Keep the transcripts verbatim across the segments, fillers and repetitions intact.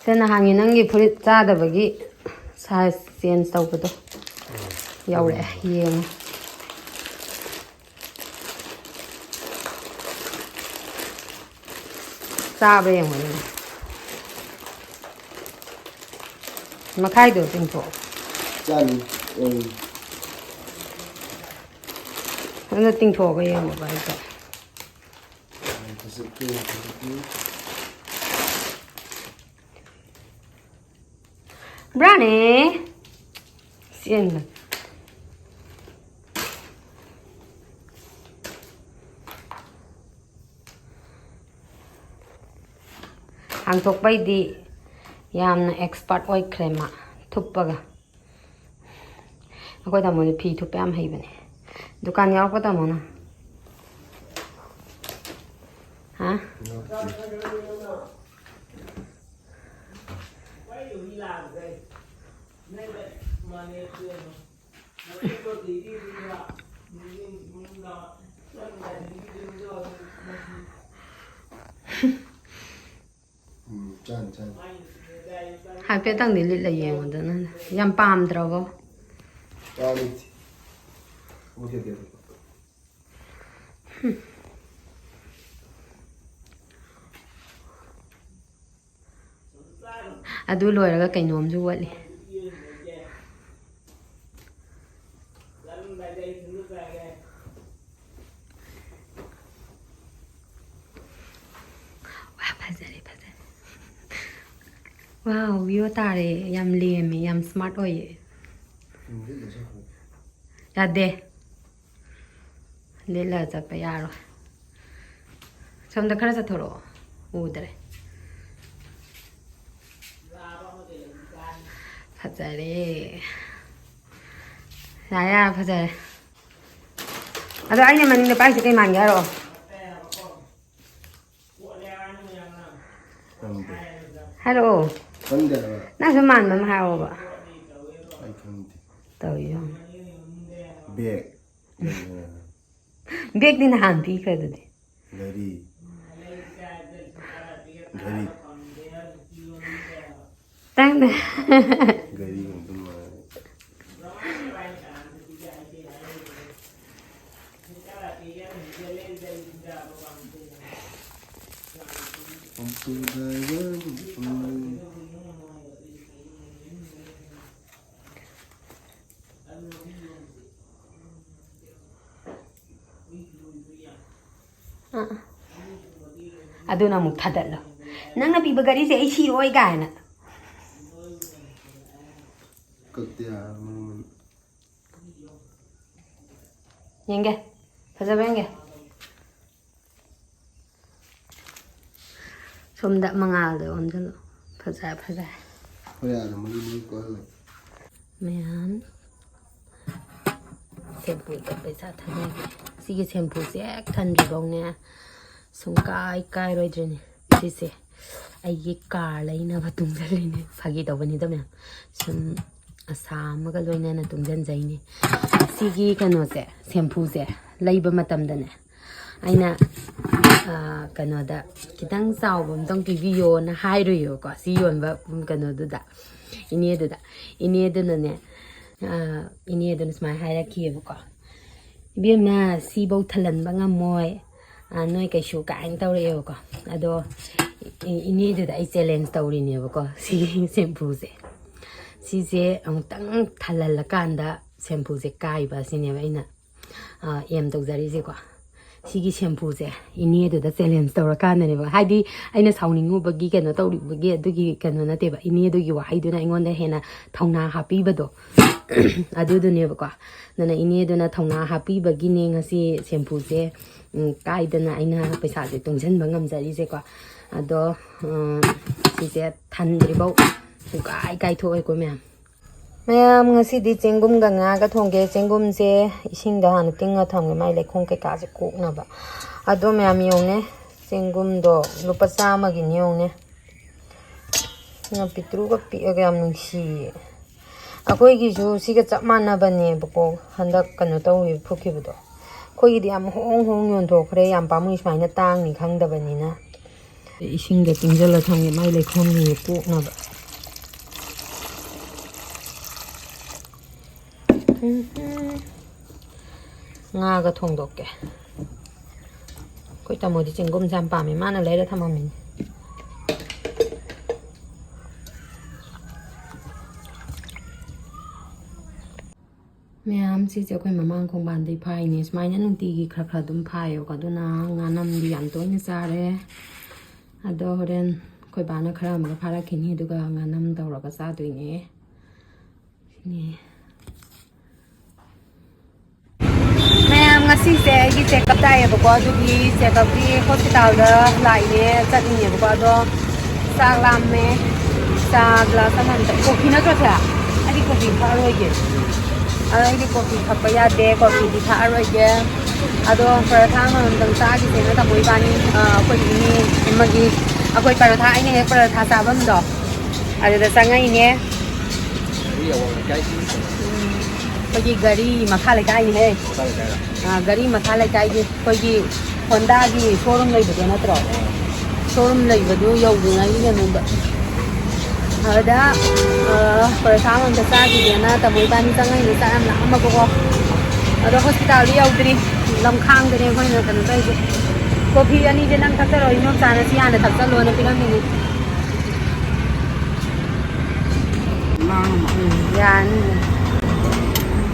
ꯁꯦ, ꯅꯍꯥꯟꯒꯤ ꯅꯪꯒꯤ ꯐꯨꯔꯤꯠ ꯆꯥꯗꯕꯒꯤ ꯁꯥꯏꯖ ꯆꯦꯟꯖ ꯇꯧꯕꯗꯣ ꯌꯧꯔꯛꯑꯦ, ꯌꯦꯡꯉꯣ꯫ ꯆꯥꯕ ꯌꯦꯡꯉꯣ꯫ ꯃꯈꯥꯏꯗꯣ ꯆꯤꯡꯊꯣꯛꯑꯣ꯫ ꯆꯥꯅꯤ꯫ ꯎꯝ꯫ ꯑꯗꯨ ꯇꯤꯡꯊꯣꯛꯑꯒ ꯌꯦꯡꯉꯣꯕ ꯑꯩꯁꯨ꯫ ꯐꯖꯗꯦ, ꯐꯖꯗꯦ꯫ ꯕ꯭ꯔꯥꯅꯦ꯫ ꯆꯦꯟꯕ꯫ ꯍꯥꯡꯗꯣꯛꯄꯩꯗꯤ ꯌꯥꯝꯅ ꯑꯦꯛꯁꯄꯥꯔꯠ ꯑꯣꯏꯈ꯭ꯔꯦ ꯃꯥ, ꯊꯨꯞꯄꯒ꯫ ꯑꯩꯈꯣꯏ ꯇꯥꯃꯣꯗꯤ ꯐꯤ ꯊꯨꯞꯄ ꯌꯥꯝ ꯍꯩꯕꯅꯦ꯫ ꯗꯨꯀꯥꯟ ꯌꯥꯎꯔꯛꯄ ꯇꯥꯃꯣꯅ? ꯍꯥ? ꯎꯝ, ꯆꯥꯅꯤ, ꯆꯥꯅꯤ꯫ ꯍꯥꯏꯐꯦꯠꯇꯪꯗꯤ ꯂꯤꯠꯂ ꯌꯦꯡꯉꯨꯗꯅ꯫ ꯌꯥꯝ ꯄꯥꯝꯗ꯭ꯔꯕꯣ? ꯄꯥꯝꯗꯦ꯫ Okay, okay, okay. ꯑꯗꯨ ꯂꯣꯏꯔꯒ ꯀꯩꯅꯣꯝꯁꯨ ꯋꯥꯠꯂꯤ꯫ ꯋꯥ, ꯐꯖꯔꯦ, ꯐꯖꯔꯦ꯫ ꯋꯥꯎ, ꯚ꯭ꯌꯨ ꯇꯥꯔꯦ꯫ ꯌꯥꯝ ꯂꯦꯝꯃꯦ, ꯌꯥꯝ ꯁ꯭ꯃꯥꯔꯠ ꯑꯣꯏꯌꯦ꯫ ꯌꯥꯗꯦ꯫ ꯂꯤꯠꯂ ꯆꯠꯄ ꯌꯥꯔꯣꯏ꯫ ꯁꯣꯝꯗ ꯈꯔ ꯆꯠꯊꯣꯔꯛꯑꯣ꯫ ꯎꯗ꯭ꯔꯦ꯫ ꯐꯖꯔꯦ꯫ ꯌꯥꯔꯦ, ꯌꯥꯔꯦ, ꯐꯖꯔꯦ꯫ ꯑꯗꯣ ꯑꯩꯅ ꯃꯅꯤꯡꯗ ꯄꯥꯏꯁꯦ ꯀꯩ ꯃꯥꯟꯒꯦ ꯍꯥꯏꯔꯛꯑꯣ꯫ ꯈꯪꯗꯦ꯫ ꯍꯥꯏꯔꯛꯑꯣ꯫ ꯈꯪꯗꯦ ꯍꯥꯏꯕ꯫ ꯅꯪꯁꯨ ꯃꯥꯟꯕ ꯑꯃ ꯍꯥꯏꯔꯛꯑꯣꯕ꯫ ꯑꯩ ꯈꯪꯗꯦ꯫ ꯇꯧꯔꯤꯁꯦ ꯌꯦꯡꯉꯣ꯫ ꯕꯦꯛ꯫ ꯕꯦꯛꯇꯤ ꯅꯍꯥꯟ ꯄꯤꯈ꯭ꯔꯦ ꯑꯗꯨꯗꯤ꯫ ꯘꯔꯤ꯫ ꯘꯔꯤ꯫ ꯒꯥꯔꯤ ꯑꯗꯨꯝ ꯃꯥꯜꯂꯦ꯫ ꯑꯥ꯫ ꯑꯗꯨꯅ ꯑꯃꯨꯛ ꯊꯥꯗꯠꯂꯣ꯫ "ꯅꯪꯅ ꯄꯤꯕ ꯒꯥꯔꯤꯁꯦ ꯑꯩ ꯁꯤꯔꯣꯏ" ꯀꯥꯏꯅ꯫ ꯀꯛꯇ ꯌꯥꯔ ꯃꯔꯝ ꯑꯣꯏꯅ꯫ ꯌꯦꯡꯒꯦ꯫ ꯐꯖꯕ ꯌꯦꯡꯒꯦ꯫ ꯁꯣꯝꯗ ꯃꯉꯥꯜꯗ ꯑꯣꯟꯁꯤꯜꯂꯣ꯫ ꯐꯖ, ꯐꯖ꯫ ꯍꯣꯏ, ꯑꯥꯗ ꯃꯔꯨ ꯃꯔꯨ ꯀꯣꯜꯂꯦ꯫ ꯃꯌꯥꯝ ꯁꯦꯝꯄꯨꯗ ꯄꯩꯁꯥ ꯊꯥꯅꯒꯦ꯫ ꯁꯤꯒꯤ ꯁꯦꯝꯄꯨꯁꯦ ꯍꯦꯛ ꯊꯟꯗ꯭ꯔꯤꯐꯧꯅꯦ ꯁꯨꯡ ꯀꯥꯏ ꯀꯥꯏꯔꯣꯏꯗ꯭ꯔꯤꯅꯦ꯫ ꯁꯤꯁꯦ ꯑꯩꯒꯤ ꯀꯥꯔ ꯂꯩꯅꯕ ꯇꯨꯡꯁꯤꯜꯂꯤꯅꯦ꯫ ꯐꯥꯒꯤ ꯇꯧꯕꯅꯤꯗ ꯃꯌꯥꯝ꯫ ꯁꯨꯝ ꯑꯁꯥ ꯑꯃꯒ ꯂꯣꯏꯅꯅ ꯇꯨꯡꯁꯤꯟꯖꯩꯅꯦ꯫ ꯁꯤꯒꯤ ꯀꯩꯅꯣꯁꯦ, ꯁꯦꯝꯄꯨꯁꯦ ꯂꯩꯕ ꯃꯇꯝꯗꯅꯦ, ꯑꯩꯅ, ꯑ, ꯀꯩꯅꯣꯗ, "ꯈꯤꯇꯪ ꯆꯥꯎꯕ ꯑꯝꯇꯪ ꯄꯤꯕꯤꯌꯣꯅ" ꯍꯥꯏꯔꯨꯏꯕꯀꯣ, ꯁꯤ ꯌꯣꯟꯕ, ꯎꯝ, ꯀꯩꯅꯣꯗꯨꯗ, ꯏꯅꯦꯗꯨꯗ꯫ ꯏꯅꯦꯗꯨꯅꯅꯦ, ꯑ, ꯏꯅꯦꯗꯨꯅ ꯁꯨꯃꯥꯏꯅ ꯍꯥꯏꯔꯛꯈꯤꯑꯕꯀꯣ, "ꯏꯕꯦꯝꯃ, ꯁꯤꯐꯧ ꯊꯜꯍꯟꯕ ꯉꯝꯃꯣꯏ, ꯑ, ꯅꯣꯏ ꯀꯩꯁꯨ" ꯀꯥꯏꯅ ꯇꯧꯔꯛꯑꯦꯕꯀꯣ꯫ ꯑꯗꯣ ꯏ-, ꯏꯅꯦꯗꯨꯗ ꯑꯩ ꯆꯦꯂꯦꯟꯖ ꯇꯧꯔꯤꯅꯦꯕꯀꯣ, ꯁꯤꯒꯤ ꯁꯦꯝꯄꯨꯁꯦ꯫ ꯁꯤꯁꯦ ꯑꯃꯨꯛꯇꯪ ꯊꯜꯍꯜꯂꯀꯥꯟꯗ ꯁꯦꯝꯄꯨꯁꯦ ꯀꯥꯏꯕ ꯑꯁꯤꯅꯦꯕ ꯑꯩꯅ, ꯑ, ꯑꯦꯝ ꯇꯧꯖꯔꯤꯁꯦꯀꯣ꯫ ꯁꯤꯒꯤ ꯁꯦꯝꯄꯨꯁꯦ ꯏꯅꯦꯗꯨꯗ ꯆꯦꯂꯦꯟꯖ ꯇꯧꯔꯀꯥꯟꯗꯅꯦꯕ꯫ ꯍꯥꯏꯗꯤ ꯑꯩꯅ ꯁꯥꯎꯅꯤꯡꯉꯨꯕꯒꯤ ꯀꯩꯅꯣ ꯇꯧꯔꯨꯕꯒꯤ ꯑꯗꯨꯒꯤ ꯀꯩꯅꯣ ꯅꯠꯇꯦꯕ꯫ ꯏꯅꯦꯗꯨꯒꯤ ꯋꯥꯍꯩꯗꯨꯅ ꯑꯩꯉꯣꯟꯗ ꯍꯦꯟꯅ ꯊꯧꯅꯥ ꯍꯥꯞꯄꯤꯕꯗꯣ ꯑꯗꯨꯗꯨꯅꯦꯕꯀꯣ꯫ ꯑꯗꯨꯅ ꯏꯅꯦꯗꯨꯅ ꯊꯧꯅꯥ ꯍꯥꯞꯄꯤꯕꯒꯤꯅꯦ ꯉꯁꯤ ꯁꯦꯝꯄꯨꯁꯦ, ꯎꯝ, ꯀꯥꯏꯗꯅ ꯑꯩꯅ ꯄꯩꯁꯥꯁꯦ ꯇꯨꯡꯁꯤꯟꯕ ꯉꯝꯖꯔꯤꯁꯦꯀꯣ꯫ ꯑꯗꯣ, ꯎꯝ, ꯁꯤꯁꯦ ꯊꯟꯗ꯭ꯔꯤꯐꯧ ꯁꯨꯡꯀꯥꯏ ꯀꯥꯏꯊꯣꯛꯑꯣꯏꯀꯣ ꯃꯌꯥꯝ꯫ ꯃꯌꯥꯝ, ꯉꯁꯤꯗꯤ ꯆꯦꯡꯒꯨꯝꯒ ꯉꯥꯒ ꯊꯣꯡꯒꯦ꯫ ꯆꯦꯡꯒꯨꯝꯁꯦ ꯏꯁꯤꯡꯗ ꯍꯥꯟꯅ ꯇꯤꯡꯉ ꯊꯝꯒꯦ, ꯃꯥꯏ ꯂꯩꯈꯣꯝ ꯀꯩꯀꯥꯁꯦ ꯀꯣꯛꯅꯕ꯫ ꯑꯗꯣ ꯃꯌꯥꯝ ꯌꯦꯡꯉꯨꯅꯦ, ꯆꯦꯡꯒꯨꯝꯗꯣ ꯂꯨꯄꯥ ꯆꯥꯝꯃꯒꯤꯅꯤ ꯌꯦꯡꯉꯨꯅꯦ꯫ ꯌꯥꯝ ꯄꯤꯛꯇ꯭ꯔꯨꯒ ꯄꯤꯛꯑꯒ ꯌꯥꯝ ꯅꯨꯡꯁꯤꯌꯦ꯫ ꯑꯩꯈꯣꯏꯒꯤꯁꯨ ꯁꯤꯒ ꯆꯞ ꯃꯥꯟꯅꯕꯅꯦꯕꯀꯣ, ꯍꯟꯗꯛ ꯀꯩꯅꯣ ꯇꯧꯋꯦ, ꯐꯨꯛꯈꯤꯕꯗꯣ꯫ ꯑꯩꯈꯣꯏꯒꯤꯗꯤ ꯌꯥꯝ ꯍꯣꯡ ꯍꯣꯡ ꯌꯣꯟꯊꯣꯛꯈ꯭ꯔꯦ, ꯌꯥꯝ ꯄꯥꯝꯃꯨꯏ ꯁꯨꯃꯥꯏꯅ ꯇꯥꯡꯅꯤ ꯈꯪꯗꯕꯅꯤꯅ꯫ ꯏꯁꯤꯡꯗ ꯇꯤꯡꯁꯤꯜꯂ ꯊꯝꯒꯦ, ꯃꯥꯏ ꯂꯩꯈꯣꯝꯁꯤꯡꯁꯦ ꯀꯣꯛꯅꯕ꯫ ꯎꯝꯍꯨꯝ꯫ ꯉꯥꯒ ꯊꯣꯡꯗꯣꯛꯀꯦ꯫ ꯑꯩꯈꯣꯏ ꯇꯥꯃꯣꯗꯤ ꯆꯦꯡꯒꯨꯝꯁꯦ ꯌꯥꯝ ꯄꯥꯝꯃꯦ, ꯃꯥꯅ ꯂꯩꯔ ꯊꯝꯃꯝꯃꯤꯅꯦ꯫ ꯃꯌꯥꯝ, ꯁꯤꯁꯦ ꯑꯩꯈꯣꯏ ꯃꯃꯥꯡ ꯈꯣꯡꯕꯥꯟꯗꯩ ꯐꯥꯏꯅꯦ꯫ ꯁꯨꯃꯥꯏꯅ ꯅꯨꯡꯇꯤꯒꯤ ꯈꯔ ꯈꯔ ꯑꯗꯨꯝ ꯐꯥꯏꯌꯦꯕꯀꯣ꯫ ꯑꯗꯨꯅ ꯉꯥꯅꯝꯗꯤ ꯌꯥꯝ ꯇꯣꯏꯅ ꯆꯥꯔꯦ꯫ ꯑꯗꯣ ꯍꯣꯔꯦꯟ ꯑꯩꯈꯣꯏ ꯕꯥꯅ ꯈꯔ ꯑꯃꯒ ꯐꯥꯔꯛꯈꯤꯅꯤ, ꯑꯗꯨꯒ ꯉꯥꯅꯝ ꯇꯧꯔꯒ ꯆꯥꯗꯣꯏꯅꯦ꯫ ꯁꯤꯅꯤ꯫ ꯃꯌꯥꯝ, ꯉꯁꯤꯁꯦ ꯑꯩꯒꯤ ꯆꯦꯛꯑꯞ ꯇꯥꯏꯌꯦꯕꯀꯣ, ꯑꯗꯨꯒꯤ ꯆꯦꯛꯑꯞꯀꯤ ꯍꯣꯁꯄꯤꯇꯥꯜꯗ ꯂꯥꯛꯏꯅꯦ, ꯆꯠꯂꯤꯅꯦꯕꯀꯣ꯫ ꯑꯗꯣ ꯆꯥꯛ ꯂꯥꯝꯃꯦ, ꯆꯥ ꯒ꯭ꯂꯥꯁ ꯑꯃꯃꯝꯇ꯫ ꯀꯣꯐꯤ ꯅꯠꯇ꯭ꯔꯣ ꯁꯦ? ꯑꯩꯗꯤ ꯀꯣꯐꯤ ꯊꯛꯑꯔꯣꯏꯒꯦ꯫ ꯑꯗꯣ ꯑꯩꯗꯤ ꯀꯣꯐꯤ ꯊꯛꯄ ꯌꯥꯗꯦ, ꯀꯣꯐꯤꯗꯤ ꯊꯛꯑꯔꯣꯏꯒꯦ꯫ ꯑꯗꯣ ꯄꯔꯥꯊꯥ ꯑꯃꯃꯝꯇꯪ ꯆꯥꯈꯤꯁꯦꯅ ꯇꯥꯃꯣ ꯏꯕꯥꯅꯤ, ꯑ, ꯑꯩꯈꯣꯏ ꯏꯅꯦ ꯑꯃꯒꯤ, ꯑꯩꯈꯣꯏ ꯄꯔꯥꯊꯥ, ꯑꯩꯅ ꯍꯦꯛ ꯄꯔꯥꯊꯥ ꯆꯥꯐꯝꯗꯣ, ꯑꯗꯨꯗ ꯆꯪꯉꯛꯏꯅꯦ꯫ ꯎꯝ, ꯑꯩꯈꯣꯏꯒꯤ ꯒꯥꯔꯤ ꯃꯈꯥ ꯂꯩꯀꯥꯏꯅꯤꯍꯦ꯫ ꯑꯥ, ꯒꯥꯔꯤ ꯃꯈꯥ ꯂꯩꯀꯥꯏꯒꯤ ꯑꯩꯈꯣꯏꯒꯤ ꯍꯣꯟꯗꯥꯒꯤ ꯁꯣꯔꯨꯝ ꯂꯩꯕꯗꯣ ꯅꯠꯇ꯭ꯔꯣ? ꯁꯣꯔꯨꯝ ꯂꯩꯕꯗꯨ ꯌꯧꯗ꯭ꯔꯤꯉꯩꯒꯤ ꯀꯩꯅꯣꯗ꯫ ꯑꯗꯨꯗ, ꯑꯥ, ꯄꯔꯣꯊꯥ ꯑꯃ ꯑꯝꯇ ꯆꯥꯈꯤꯒꯦꯅ ꯇꯥꯃꯣ ꯏꯕꯥꯅꯤ ꯆꯪꯉꯛꯏꯅꯦ, ꯆꯥꯛ ꯌꯥꯝ ꯂꯥꯝꯃꯕꯀꯣ꯫ ꯑꯗꯣ ꯍꯣꯁꯄꯤꯇꯥꯜꯗꯤ ꯌꯧꯗ꯭ꯔꯤ, ꯂꯝꯈꯥꯡꯗꯅꯦ ꯑꯩꯈꯣꯏꯅ ꯀꯩꯅꯣ ꯇꯧꯔꯤꯁꯦ꯫ ꯀꯣꯐꯤ ꯑꯅꯤꯁꯦ ꯅꯪ ꯊꯛꯆꯔꯣ, ꯏꯅꯣꯝꯆꯥꯅ ꯁꯤ ꯍꯥꯟꯅ ꯊꯛꯆꯜꯂꯣꯅ ꯄꯤꯔꯝꯃꯤꯅꯦ꯫ ꯎꯝ, ꯌꯥꯅꯤ꯫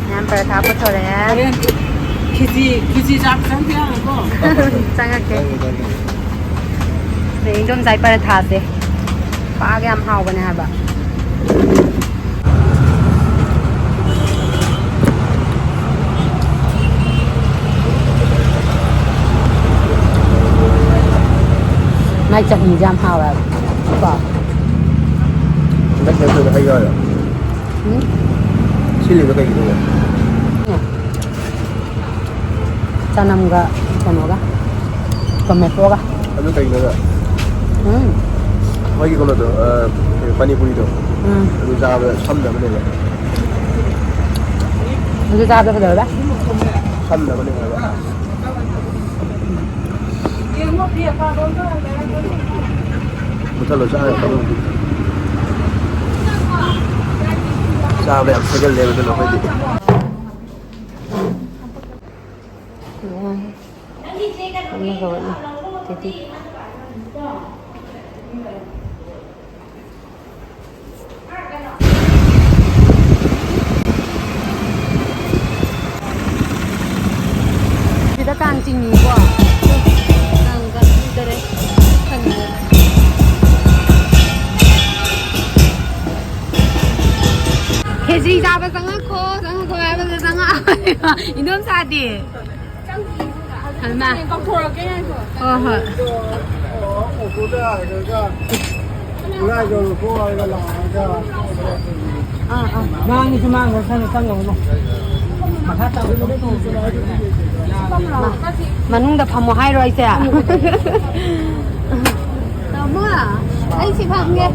ꯃꯌꯥꯝ ꯄꯔꯥꯊꯥ ꯄꯨꯊꯣꯔꯛꯑꯦ꯫ ꯍꯣꯔꯦꯟ ꯈꯦꯆꯤ, ꯈꯦꯆꯤ ꯆꯥꯕ ꯆꯪꯕ ꯌꯥꯔꯣꯏꯀꯣ? ꯆꯪꯉꯛꯀꯦ꯫ ꯆꯪꯉꯦ, ꯆꯪꯉꯦ꯫ ꯑꯗꯩ ꯏꯟꯗꯣꯝꯆꯥꯏ ꯄꯔꯥꯊꯥꯁꯦ ꯄꯥꯛ ꯌꯥꯝ ꯍꯥꯎꯕꯅꯦ ꯍꯥꯏꯕ꯫ ꯃꯥꯏ ꯆꯠꯅꯤꯁꯦ ꯌꯥꯝ ꯍꯥꯎꯋꯦ ꯍꯥꯏꯕ꯫ ꯀꯣ? ꯍꯟꯗꯛ ꯀꯩꯅꯣ ꯇꯧꯔꯤꯗꯣ ꯍꯩ ꯌꯥꯎꯔꯤꯔꯣ? ꯎꯝ? ꯁꯤꯜꯂꯤꯗꯣ ꯀꯩꯒꯤꯅꯣꯕ? ꯎꯝ꯫ ꯆꯅꯝꯒ ꯀꯩꯅꯣꯒ, ꯇꯣꯃꯦꯇꯣꯒ꯫ ꯑꯗꯨ ꯀꯩꯅꯣꯗ? ꯎꯝ꯫ ꯃꯣꯏꯒꯤ ꯀꯩꯅꯣꯗꯣ, ꯑ, ꯄꯅꯤꯄꯨꯔꯤꯗꯣ꯫ ꯎꯝ꯫ ꯑꯗꯨ ꯆꯥꯕꯗ ꯁꯝꯅꯕꯅꯦꯕ꯫ ꯑꯗꯨ ꯆꯥꯕꯗ ꯀꯩꯗꯧꯋꯦꯕ? ꯁꯝꯅꯕꯅꯦ ꯍꯥꯏꯕ꯫ ꯃꯨꯊꯠꯂꯣ, ꯆꯥ ꯌꯥꯝ ꯊꯛꯅꯤꯡꯗꯦ꯫ ꯆꯥꯕ ꯌꯥꯝ ꯊꯛꯒꯜꯂꯦꯕ ꯑꯗꯨꯅ ꯑꯩꯈꯣꯏꯗꯤ꯫ ꯑꯃꯒ ꯋꯥꯠꯂꯤ꯫ ꯇꯦꯇꯤ꯫ ꯁꯤꯗ ꯀꯥꯡ ꯆꯤꯡꯉꯤꯀꯣ꯫ ꯀꯥꯡ ꯀꯥꯡ ꯆꯤꯡꯗꯔꯦ꯫ ꯈꯪꯉꯦ꯫ ꯈꯦꯆ꯭ꯔꯤ ꯆꯥꯕ ꯆꯪꯉꯛꯈꯣ, ꯆꯪꯉꯛꯈꯣ ꯍꯥꯏꯕꯗ ꯆꯪꯉꯛꯑꯣꯏꯕ꯫ ꯏꯟꯗꯣꯝꯆꯥꯗꯤ? ꯍꯜꯃꯥ꯫ ꯀꯥꯎꯊꯣꯔꯛꯀꯦ ꯉꯥꯏꯈꯣ꯫ ꯍꯣꯏ, ꯍꯣꯏ꯫ ꯑꯣꯇꯣꯗ ꯍꯥꯏꯔꯒ ꯈꯨꯔꯥꯏꯗꯣ ꯊꯣꯛꯑꯒ ꯂꯥꯛꯑꯒ ꯑꯥ, ꯑꯥ꯫ ꯃꯥꯡꯉꯤꯁꯨ ꯃꯥꯡꯈ꯭ꯔ ꯁꯥꯅꯨ, ꯆꯪꯉꯨꯔꯅꯨ꯫ ꯃꯈꯥ ꯇꯥꯕꯗ ꯃꯅꯨꯡꯗ ꯐꯝꯃꯣ ꯍꯥꯏꯔꯣ ꯑꯩꯁꯦ? ꯇꯥꯃꯣ, ꯑꯩ ꯁꯤ ꯐꯝꯒꯦ꯫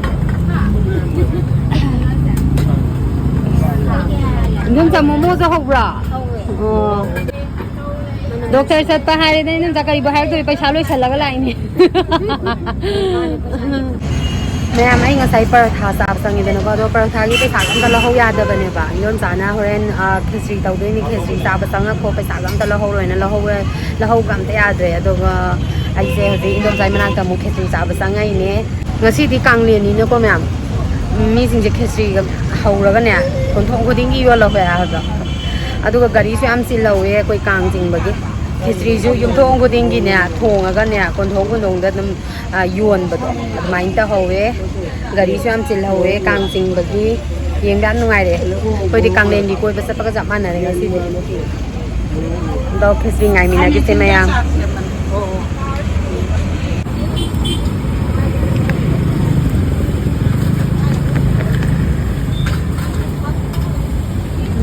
ꯏꯟꯗꯣꯝꯆꯥ, ꯃꯣꯃꯣꯁꯨ ꯍꯧꯕ꯭ꯔꯣ? ꯍꯧꯋꯦ꯫ ꯑꯣ꯫ ꯗꯣꯛꯇꯔ ꯆꯠꯄ ꯍꯥꯏꯔꯦꯗꯅ, ꯏꯟꯗꯣꯝꯆꯥ ꯀꯔꯤꯕꯨ ꯍꯥꯏꯔꯛꯇꯣꯏ? ꯄꯩꯁꯥ ꯂꯣꯏꯁꯜꯂꯒ ꯂꯥꯛꯏꯅꯦ꯫ ꯃꯌꯥꯝ, ꯑꯩ ꯉꯁꯥꯏ ꯄꯔꯊꯥ ꯆꯥꯕ ꯆꯪꯉꯤꯗꯅꯀꯣ, ꯑꯗꯣ ꯄꯔꯊꯥꯒꯤ ꯄꯩꯁꯥꯒ ꯑꯝꯇ ꯂꯧꯍꯧ ꯌꯥꯗꯕꯅꯦꯕ꯫ ꯏꯟꯗꯣꯝꯆꯥꯅ ꯍꯣꯔꯦꯟ, ꯑ, ꯈꯦꯆ꯭ꯔꯤ ꯇꯧꯗꯣꯏꯅꯤ, ꯈꯦꯆ꯭ꯔꯤ ꯆꯥꯕ ꯆꯪꯉꯛꯈꯣ, ꯄꯩꯁꯥꯒ ꯑꯝꯇ ꯂꯧꯍꯧꯔꯣꯏꯅ ꯂꯧꯍꯧꯕ, ꯂꯧꯍꯧꯕ ꯑꯝꯇ ꯌꯥꯗ꯭ꯔꯦ꯫ ꯑꯗꯨꯒ ꯑꯩꯁꯦ ꯍꯧꯖꯤꯛ ꯏꯟꯗꯣꯝꯆꯥꯏ ꯃꯅꯥꯛꯇ ꯑꯃꯨꯛ ꯈꯦꯆ꯭ꯔꯤ ꯆꯥꯕ ꯆꯪꯉꯛꯏꯅꯦ꯫ ꯉꯁꯤꯗꯤ ꯀꯥꯡꯂꯦꯟꯅꯤꯅꯀꯣ ꯃꯌꯥꯝ, ꯃꯤꯁꯤꯡꯁꯦ ꯈꯦꯆ꯭ꯔꯤꯒ ꯍꯧꯔꯒꯅꯦ, ꯀꯣꯟꯊꯣꯡ ꯈꯨꯗꯤꯡꯒꯤ ꯌꯣꯜꯍꯧꯋꯦ ꯍꯥꯏꯕ꯫ ꯑꯗꯨꯒ ꯒꯥꯔꯤꯁꯨ ꯌꯥꯝ ꯆꯤꯜꯍꯧꯋꯦ ꯑꯩꯈꯣꯏ ꯀꯥꯡ ꯆꯤꯡꯕꯒꯤ꯫ ꯈꯦꯆ꯭ꯔꯤꯁꯨ ꯌꯨꯝꯊꯣꯡ ꯈꯨꯗꯤꯡꯒꯤꯅꯦ, ꯊꯣꯡꯉꯒꯅꯦ, ꯀꯣꯟꯊꯣꯡ ꯀꯣꯟꯊꯣꯡꯗ ꯑꯗꯨꯝ, ꯑ, ꯌꯣꯟꯕꯗꯣ ꯑꯗꯨꯃꯥꯏꯅ ꯇꯧꯍꯧꯋꯦ꯫ ꯒꯥꯔꯤꯁꯨ ꯌꯥꯝ ꯆꯤꯜꯍꯧꯋꯦ ꯀꯥꯡ ꯆꯤꯡꯕꯒꯤ꯫ ꯌꯦꯡꯕ ꯌꯥꯝ ꯅꯨꯡꯉꯥꯏꯔꯦ꯫ ꯑꯩꯈꯣꯏꯗꯤ ꯀꯥꯡꯂꯦꯟꯒꯤ ꯀꯣꯏꯕ ꯆꯠꯄꯒ ꯆꯞ ꯃꯥꯟꯅꯔꯦ ꯉꯁꯤꯗꯤ꯫ ꯑꯗꯣ ꯈꯦꯆ꯭ꯔꯤ ꯉꯥꯏꯃꯤꯟꯅꯈꯤꯁꯦ ꯃꯌꯥꯝ꯫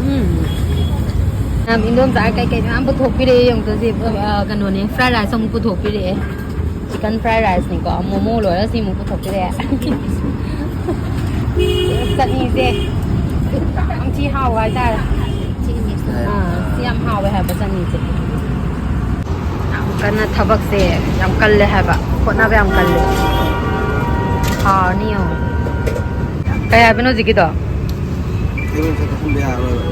ꯎꯝ꯫ ꯌꯥꯝ ꯏꯟꯗꯣꯝꯆꯥ ꯀꯩꯀꯩ ꯃꯌꯥꯝ ꯄꯨꯊꯣꯛꯄꯤꯔꯛꯑꯦ ꯌꯦꯡꯉꯨ ꯁꯤ, ꯑ, ꯀꯩꯅꯣꯅꯦ, fried rice ꯑꯃꯨꯛ ꯄꯨꯊꯣꯛꯄꯤꯔꯛꯑꯦ꯫ Chicken fried rice ꯅꯤꯀꯣ, ꯃꯣꯃꯣ ꯂꯣꯏꯔ ꯁꯤ ꯑꯃꯨꯛ ꯄꯨꯊꯣꯛꯄꯤꯔꯛꯑꯦ꯫ ꯆꯠꯅꯤꯁꯦ ꯌꯥꯝ ꯊꯤ ꯍꯥꯎꯕ ꯍꯥꯏꯇꯥꯔꯦ꯫ ꯑꯥ, ꯁꯤ ꯌꯥꯝ ꯍꯥꯎꯋꯦ ꯍꯥꯏꯕ ꯆꯠꯅꯤꯁꯦ꯫ ꯌꯥꯝ ꯀꯟꯅ ꯊꯕꯛꯁꯦ ꯌꯥꯝ ꯀꯜꯂꯦ ꯍꯥꯏꯕ, ꯍꯣꯠꯅꯕ ꯌꯥꯝ ꯀꯜꯂꯦ꯫ ꯍꯥꯎꯔꯅꯤ ꯌꯦꯡꯉꯣ꯫ ꯀꯩ ꯍꯥꯏꯕꯅꯣ ꯍꯧꯖꯤꯛꯀꯤꯗꯣ? ꯑꯩꯉꯣꯟꯗ ꯆꯠꯄ ꯈꯟꯕ ꯌꯥꯔꯔꯣꯏꯕ꯫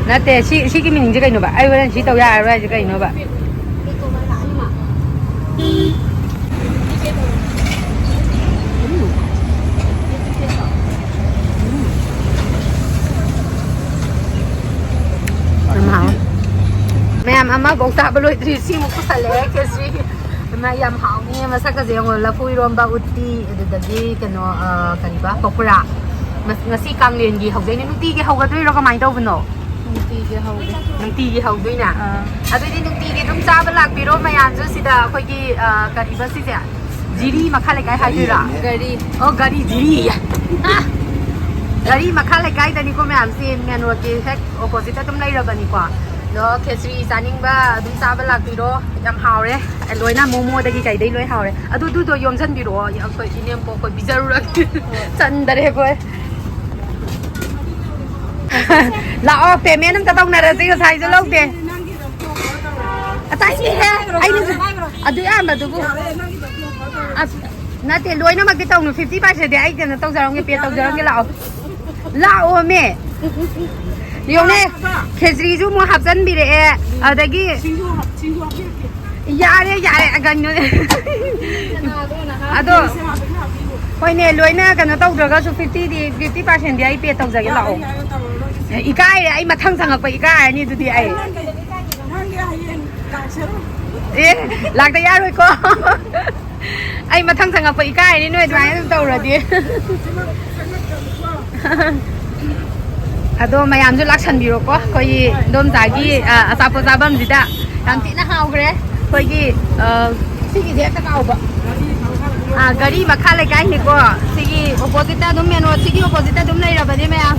ꯅꯠꯇꯦ, ꯁꯤ, ꯁꯤꯒꯤ meaning ꯁꯦ ꯀꯩꯅꯣꯕ? ꯑꯩ ꯍꯣꯔꯦꯟ ꯁꯤ ꯇꯧ ꯌꯥꯔꯔꯣꯏ ꯍꯥꯏꯁꯦ ꯀꯩꯅꯣꯕ? ꯌꯥꯝ ꯍꯥꯎꯋꯦ꯫ ꯃꯌꯥꯝ ꯑꯃꯐꯧ ꯆꯥꯕ ꯂꯣꯏꯗ꯭ꯔꯤ, ꯁꯤꯃꯨꯛ ꯄꯨꯁꯜꯂꯛꯑꯦ ꯈꯦꯆ꯭ꯔꯤ꯫ ꯏꯃꯥ, ꯌꯥꯝ ꯍꯥꯎꯅꯤ꯫ ꯃꯁꯛꯀꯁꯦ ꯌꯦꯡꯉꯣ, ꯂꯐꯨ ꯏꯔꯣꯝꯕ, ꯎꯇꯤ, ꯑꯗꯨꯗꯒꯤ ꯀꯩꯅꯣ, ꯑ, ꯀꯔꯤꯕ, ꯄꯀꯣꯔꯥ꯫ ꯃꯁ-, ꯉꯁꯤ ꯀꯥꯡꯂꯦꯟꯒꯤ ꯍꯧꯗꯣꯏꯅꯦ꯫ ꯅꯨꯡꯇꯤꯒꯤ ꯍꯧꯒꯗꯣꯏꯔꯣ, ꯀꯃꯥꯏꯅ ꯇꯧꯕꯅꯣ? ꯅꯨꯡꯇꯤꯒꯤ ꯍꯧꯒꯦ꯫ ꯅꯨꯡꯇꯤꯒꯤ ꯍꯧꯗꯣꯏꯅꯦ? ꯑꯥ꯫ ꯑꯗꯨꯗꯤ ꯅꯨꯡꯇꯤꯒꯤ ꯑꯗꯨꯝ ꯆꯥꯕ ꯂꯥꯛꯄꯤꯔꯣ ꯃꯌꯥꯝꯁꯨ ꯁꯤꯗ, ꯑꯩꯈꯣꯏꯒꯤ, ꯑ, ꯀꯔꯤꯕ ꯁꯤꯁꯦ? ꯖꯤꯔꯤ ꯃꯈꯥ ꯂꯩꯀꯥꯏ ꯍꯥꯏꯗꯣꯏꯔꯥ? ꯒꯥꯔꯤ꯫ ꯑꯣ, ꯒꯥꯔꯤ ꯖꯤꯔꯤ꯫ ꯑ! ꯒꯥꯔꯤ ꯃꯈꯥ ꯂꯩꯀꯥꯏꯗꯅꯤꯀꯣ ꯃꯌꯥꯝꯁꯦ, ꯃꯦꯟ ꯔꯣꯗꯀꯤ ꯍꯦꯛ ꯑꯣꯄꯣꯖꯤꯠꯇ ꯑꯗꯨꯝ ꯂꯩꯔꯕꯅꯤꯀꯣ꯫ ꯑꯗꯣ ꯈꯦꯆ꯭ꯔꯤ ꯆꯥꯅꯤꯡꯕ ꯑꯗꯨꯝ ꯆꯥꯕ ꯂꯥꯛꯄꯤꯔꯣ, ꯌꯥꯝ ꯍꯥꯎꯔꯦ꯫ ꯂꯣꯏꯅ ꯃꯣꯃꯣꯗꯒꯤ ꯀꯩꯗꯩ ꯂꯣꯏ ꯍꯥꯎꯔꯦ꯫ ꯑꯗꯨ, ꯑꯗꯨꯗꯣ ꯌꯣꯝꯁꯤꯟꯕꯤꯔꯛꯑꯣ, ꯑꯩꯈꯣꯏ ꯏꯅꯦꯝꯄꯣꯛ ꯑꯩꯈꯣꯏ ꯄꯤꯖꯔꯨꯔꯒꯦ꯫ ꯆꯟꯗꯔꯦ ꯑꯩꯈꯣꯏ꯫ ꯂꯥꯛꯑꯣ, ꯄꯦꯃꯦꯟ ꯑꯝꯇ ꯇꯧꯅꯔꯁꯤ, ꯉꯁꯥꯏꯁꯨ ꯂꯧꯗꯦ꯫ ꯑꯇꯥꯁꯤꯍꯦ, ꯑꯩꯅꯁꯨ ꯑꯗꯨ ꯌꯥꯝꯕꯗꯨꯕꯨ꯫ ꯑꯁ, ꯅꯠꯇꯦ, ꯂꯣꯏꯅꯃꯛꯇꯤ ꯇꯧꯅꯨ, ꯐꯤꯐꯇꯤ ꯄꯥꯔꯁꯦꯟꯗꯤ ꯑꯩ ꯀꯩꯅꯣ ꯇꯧꯖꯔꯝꯒꯦ, ꯄꯦ ꯇꯧꯖꯔꯝꯒꯦ, ꯂꯥꯛꯑꯣ꯫ ꯂꯥꯛꯑꯣꯃꯦ꯫ ꯌꯦꯡꯉꯨꯅꯦ, ꯈꯦꯆ꯭ꯔꯤꯁꯨ ꯑꯃꯨꯛ ꯍꯥꯞꯆꯟꯕꯤꯔꯛꯑꯦ, ꯑꯗꯒꯤ ꯁꯤꯡꯖꯨ ꯍꯥꯞ-, ꯁꯤꯡꯖꯨ ꯍꯥꯞꯄꯤꯔꯛꯀꯦ꯫ ꯌꯥꯔꯦ, ꯌꯥꯔꯦ, ꯀꯩꯅꯣꯅꯦ꯫ ꯀꯅꯥꯗꯣꯅ ꯍꯥꯞ-, ꯑꯗꯣ ꯁꯦ ꯍꯥꯞꯄꯤꯔꯣ, ꯍꯥꯞꯄꯤꯔꯣ꯫ ꯍꯣꯏꯅꯦ, ꯂꯣꯏꯅ ꯀꯩꯅꯣ ꯇꯧꯗ꯭ꯔꯒꯁꯨ ꯐꯤꯐꯇꯤꯗꯤ, ꯐꯤꯐꯇꯤ ꯄꯥꯔꯁꯦꯟꯗꯤ ꯑꯩ ꯄꯦ ꯇꯧꯖꯒꯦ, ꯂꯥꯛꯑꯣ꯫ ꯌꯥꯔꯦ, ꯌꯥꯔꯦ, ꯇꯧꯔꯣ, ꯅꯪꯒꯤ ꯑꯦ, ꯏꯀꯥꯏꯔꯦ, ꯑꯩ ꯃꯊꯪ ꯆꯪꯉꯛꯄ ꯏꯀꯥꯏꯔꯅꯤ ꯑꯗꯨꯗꯤ ꯑꯩ꯫ ꯅꯪꯒꯤ, ꯅꯪꯒꯤ ꯍꯌꯦꯡ ꯂꯥꯛꯆꯔꯣ꯫ ꯑꯦ, ꯂꯥꯛꯇ ꯌꯥꯔꯣꯏꯀꯣ꯫ ꯑꯩ ꯃꯊꯪ ꯆꯪꯉꯛꯄ ꯏꯀꯥꯏꯔꯅꯤ ꯅꯣꯏ ꯑꯗꯨꯃꯥꯏꯅ ꯑꯗꯨꯝ ꯇꯧꯔꯗꯤ꯫ ꯑꯗꯣ ꯃꯌꯥꯝꯁꯨ ꯂꯥꯛꯁꯟꯕꯤꯔꯣꯀꯣ, ꯑꯩꯈꯣꯏꯒꯤ ꯏꯗꯣꯝꯆꯥꯒꯤ, ꯑ, ꯑꯆꯥꯄꯣꯠ ꯆꯥꯐꯝꯁꯤꯗ꯫ ꯌꯥꯝ ꯊꯤꯅ ꯍꯥꯎꯈ꯭ꯔꯦ꯫ ꯑꯩꯈꯣꯏꯒꯤ, ꯑ, ꯁꯤꯒꯤꯁꯦ ꯍꯦꯛꯇ ꯀꯥꯎꯕ꯫ ꯑ, ꯒꯥꯔꯤ ꯃꯈꯥ ꯂꯩꯀꯥꯏꯅꯤꯀꯣ꯫ ꯁꯤꯒꯤ ꯑꯣꯄꯣꯖꯤꯠꯇ ꯑꯗꯨꯝ, ꯃꯦꯟ ꯔꯣꯗꯁꯤꯒꯤ ꯑꯣꯄꯣꯖꯤꯠꯇ ꯑꯗꯨꯝ ꯂꯩꯔꯕꯅꯦ ꯃꯌꯥꯝ꯫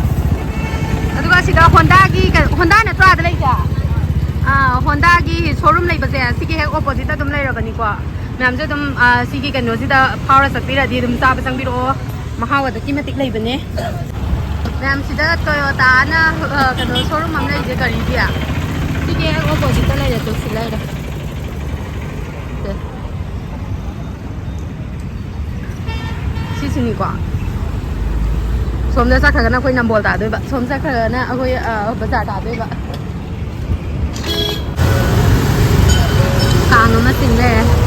ꯑꯗꯨꯒ ꯁꯤꯗ ꯍꯣꯟꯗꯥꯒꯤ ꯀ-, ꯍꯣꯟꯗꯥ ꯅꯠꯇ꯭ꯔꯣ ꯑꯥꯗ ꯂꯩꯁꯦ? ꯑ, ꯍꯣꯟꯗꯥꯒꯤ ꯁꯣꯔꯨꯝ ꯂꯩꯕꯁꯦ ꯁꯤꯒꯤ ꯍꯦꯛ ꯑꯣꯄꯣꯖꯤꯠꯇ ꯑꯗꯨꯝ ꯂꯩꯔꯕꯅꯤꯀꯣ꯫ ꯃꯌꯥꯝꯁꯨ ꯑꯗꯨꯝ, ꯑ, ꯁꯤꯒꯤ ꯀꯩꯅꯣꯁꯤꯗ ꯐꯥꯎꯔ ꯆꯠꯄꯤꯔꯗꯤ ꯑꯗꯨꯝ ꯆꯥꯕ ꯆꯪꯕꯤꯔꯛꯑꯣ꯫ ꯃꯍꯥꯎ ꯑꯗꯨꯛꯀꯤ ꯃꯇꯤꯛ ꯂꯩꯕꯅꯦ꯫ ꯃꯌꯥꯝ ꯁꯤꯗ ꯇꯣꯌꯣꯇꯥꯅ, ꯑ, ꯀꯩꯅꯣ ꯁꯣꯔꯨꯝ ꯑꯃ ꯂꯩꯁꯦ ꯒꯥꯔꯤꯒꯤ꯫ ꯁꯤꯒꯤ ꯍꯦꯛ ꯑꯣꯄꯣꯖꯤꯠꯇ ꯂꯩꯔꯦ, ꯇꯨ ꯁꯤ ꯂꯩꯔꯦ꯫ ꯁꯦ꯫ ꯁꯤꯁꯤꯅꯤꯀꯣ꯫ ꯁꯣꯝꯗ ꯆꯠꯈ꯭ꯔꯒꯅ ꯑꯩꯈꯣꯏ ꯅꯝꯕꯣꯜ ꯇꯥꯗꯣꯏꯕ, ꯁꯣꯝ ꯆꯠꯈ꯭ꯔꯒꯅ ꯑꯩꯈꯣꯏ, ꯑ, ꯕꯖꯥꯔ ꯇꯥꯗꯣꯏꯕ꯫ ꯀꯥꯡ ꯑꯃ ꯆꯤꯡ ꯂꯩꯔꯦ꯫